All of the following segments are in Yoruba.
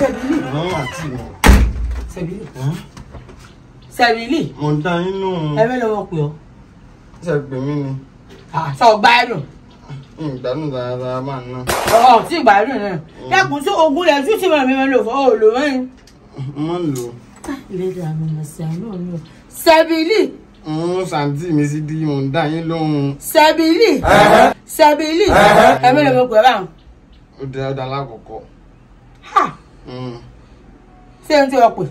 Sẹ́bílì. Àǹtí mi. Sẹ́bílì. Sẹ́bílì. Mo ń dá yín lóhùn. Ẹ mélòó wọn pè ọ́? Ṣé pè mí ni? Sọ gbádùn. Ìgbádùn dáadáa máa ń ná. Ọ̀ tí ìgbádùn náà. Dẹ́kun sí ogún rẹ̀ tún tí mo mi máa lò fún òòlù mọ́rin. Mo ń lò. Ìrẹ́dà mi mọ̀ sí àánú mi. Sẹ́bílì. Sàǹtì mi sí di mò ń dá yín lóhùn. Sẹ́bílì. Sẹ́bílì. Ẹ mélòó mo pè ọ́ báwọn? Ó dá ó dá lákọ̀ọ́kọ́. Ṣé n tí o pè?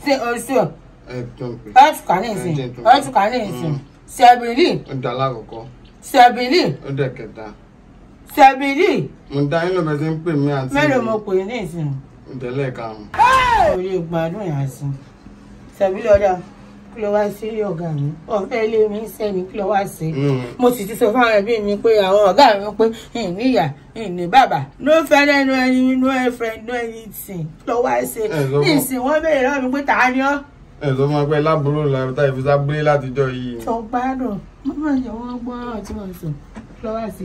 Ṣé o ṣe o? Ẹ tún kà ní ìsìn. Ẹ tún kà ní ìsìn. Sẹ́bílì. Ó dá lákọ̀ọ́kọ́. Sẹ́bílì. Ó dẹ̀ kẹta. Sẹ́bílì. Mo dá yín lóhùn bẹ́ẹ̀ tí ń pè mí àǹtí mi. Mélòó mo pè ní ìsìn? Ó dẹ̀ lẹ́ẹ̀karùn-ún. Orí ìgbádùn yà sí. Sẹ́bílì ọ̀dà kí ló wá sí ọ̀gá mi? Ọ̀fẹ́ ilé mi ń sẹ́ni kí ló wá sí? Mo sì ti sọ fáwọn ẹbí mi pé àwọn ọ̀gá mi pé ìní ìyá ìní bàbá no friend no enemy no friend no anything kí ló wá sí? Ìsìn wọn béèrè lọ́wọ́ mi pé ta ni ọ́? Ẹ sọ fún wa pé lábúrò làbúrò ìfisà gbé látijọ́ yìí. Sọ gbádùn mọ́mọ́ ìyẹn wọ́n gbọ́ ọ̀rọ̀ tí wọ́n sọ kí ló wá sí?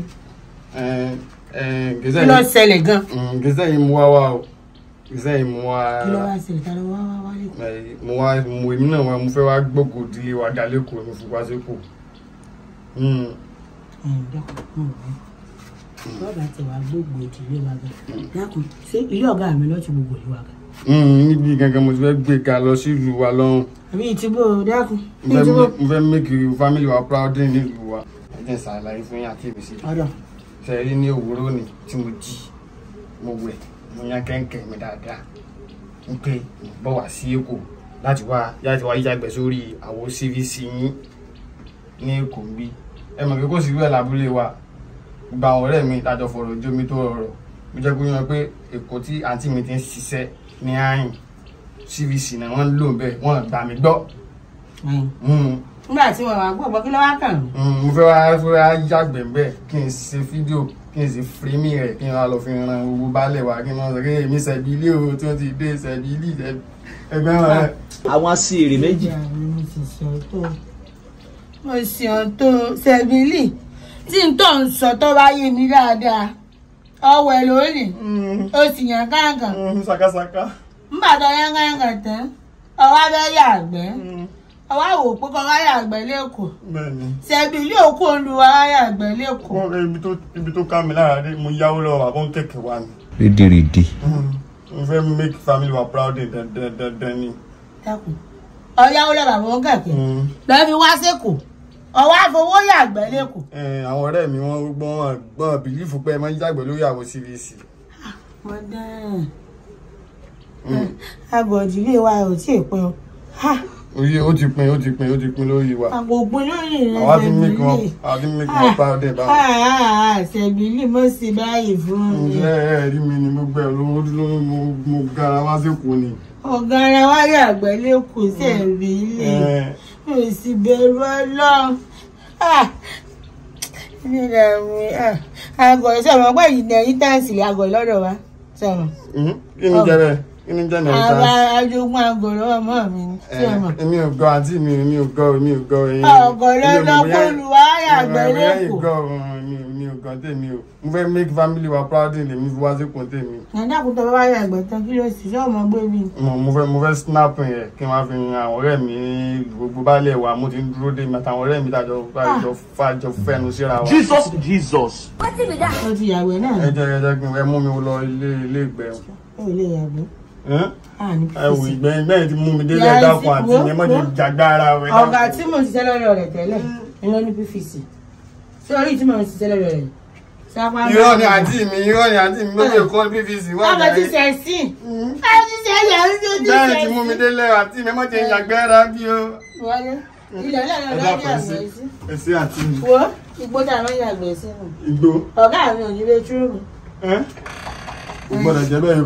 Kí ló ṣẹlẹ̀ gan? Gèsè yìí mú wá wá o. Gèsè yìí mú wá. Kí ló wá ṣẹlẹ̀ ta ló wá wá wálé? Mo wá mo èmi náà wá mo fẹ́ wá gbógo ìdílé wa ga lẹ́kọ̀ọ́ mo fi wá sékòó. Bọ́ọ̀bà ti wá gbógo ìdílé wa ga. Dákun ṣé ilé ọ̀gá mi ló ti gbogbo ìlú wa ga? Níbi gangan mo ti fẹ́ gbé ga lọ sí ìlú wa lọ́hùn. Àbí ìtìbò dákun. Mo fẹ́ make family wa proud nílùú wa. Ẹ jẹ́ ṣàlàyé fún yín àti ìbísí. Ọ̀dọ̀. Ṣé rí ní òwúrọ̀ ni tí mo jí mo wẹ̀ mo yan kẹ́ńkẹ́ mi dáadáa ń pé mo bọ̀ wá sí Èkó láti wá yíyàgbẹ́ sórí àwo CVC yín ní Èkó ń bí. Ẹ mọ̀ pé kò sí wíwẹ̀ lábúlé wa. Gba àwọn ọ̀rẹ́ mi lájọ fọ̀rọ̀ jómi tó rọrọ̀. Mo jẹ́ kó yan pé Èkó tí àǹtí mi ti ń ṣiṣẹ́ ní àyìn CVC náà wọ́n ń lò bẹ́ẹ̀ wọ́n gbà mí gbọ́. Nígbà tí wọ́n wá gbọ́ kí ló wá kàn mí. Mo fẹ́ wá yàgbẹ́ bẹ́ẹ̀ kí n ṣe fídíò kí n sì fírímì rẹ̀ kí n wá lọ fi ran owó baálẹ̀ wá kí n máa sọ pé èmi Sẹ́bílì o tí wọ́n ti dé Sẹ́bílì ẹgbẹ́ wọn. Àwọn aṣèrè méjì. Mo sì hàn tó Sẹ́bílì tí n tó ń sọ tó bá yé mi dáadáa ọwọ́ ẹ̀ lónìí o sì yàn káàkàn. Ṣàkàṣàkà. Nígbà tó yàn káàkàn tán ọwọ́ abẹ́ yàgbẹ́ ọwọ́ àwò pé kọ́ wáyà àgbẹ̀ lẹ́kọ̀ọ́. Bẹ́ẹ̀ni. Sẹ́bílì òkú olùwà wáyà àgbẹ̀ lẹ́kọ̀ọ́. Ibi tó ká mi lára dé mo yáwó lọ́wọ́ bàbá ń kẹ̀kẹ́ wa ni. Rédèrèdè. Mo fẹ́ make family wa proud dandandandan ni. Dákun ọ̀yáwó lọ́wọ́ bàbá ń kẹ̀kẹ́ lọ́ọ́ fi wá sẹ́kọ̀ọ́ ọwọ́ àfọwọ́ yàgbẹ́ lẹ́kọ̀ọ́. Àwọn ọ̀rẹ́ mi wọ́n gbọ́n bìlífù pé ẹ máa ń yàgbẹ́ lórí àwọ̀ CVC. Wọ́n dán àgọ̀dìlé wa ò tí ì pin o. Oye ó ti pin ó ti pin ó ti pin lórí wa. Àgbògbò lórí rẹ̀ Àwa ti make wọn àwa ti make wọn proud ẹ̀ báwọn. Sẹ́bílì mọ̀ sí báyìí fún mi. Ǹjẹ́ ẹ rí mi ni mo gbẹ lówó lówó mo gara wá sékòó ni. Ọ̀gá ara wa yàgbẹ́ lẹ́kọ̀ọ́ Sẹ́bílì. Mi ò sì bẹ̀rù Ọlọ́run. Àgọ̀ sọ̀rọ̀ pé ìnẹ̀rítàǹsì àgọ̀ lọ́dọ̀ wa sọ̀rọ̀. Kí ni jẹ́ bẹ́ẹ̀? Kí ni jẹ́ inheritance? Àwa ajogún àgọ̀ lọ́wọ́ mọ́ mi ni. Èmi ò gọ̀ àǹtí mi èmi ò gọ̀ èmi ò gọ̀ ẹ̀yin. Ọ̀gọ̀ lọ́dọ̀ kó lu wáyà àgbẹ̀ lẹ́kọ̀ọ́. Mi ò gọ̀ tèmi o. Mo fẹ́ make family wa proud lèmi fi wá síkùn tèmi. Nàdá kò tọ́ bá wáyà àgbẹ̀ tán kí ló sì sọ́ọ̀mọ́ gbé mi. Mo fẹ́ snap yẹn kí n máa fi ran àwọn ọ̀rẹ́ mi gbogbo baálé wa mo ti ń dúró dé mi àtàwọn ọ̀rẹ́ mi tàjọ fẹ́nu síra wa. Jesus Jesus. Ó ti yàgbẹ́ náà. Ẹ jẹ́ kí ẹ mú mi lọ ilé ìgbẹ́. Ó lè yàgbẹ́. Ẹ wò ìgbẹ́ ti mú mi délé dákun àti ìyẹn mọ́ ti jàgbára rẹ̀. Ọ̀gá tí mò ń ṣiṣẹ́ lọ́dọ̀ rẹ̀ tẹ́lẹ̀ ni ló ní PVC. Ṣé orí tí mò ń ṣiṣẹ́ lọ́dọ̀ rẹ̀? Irọ́ ni àǹtí mi irọ́ ni àǹtí mi ló lè kọ́ PVC wà ní. Ọmọ ti ṣẹ̀ sí. Ẹ ti ṣẹ̀ yà ń tó ti ṣẹ̀ sí. Bẹ́ẹ̀ ti mú mi délé àǹtí mi mọ́ ti jàgbára bí o. Wọlé ilẹ̀ náà lọ́ọ́ yàgbẹ́ sí. Ẹ sí àǹtí mi. Wo igbó tá a máa ń yàgbẹ́ sínú. Igbó. Ọ̀gá mi ò ní bẹ́ẹ̀ túrú mi. Ẹ gbọ́dọ̀ jẹ́ bẹ́ẹ̀.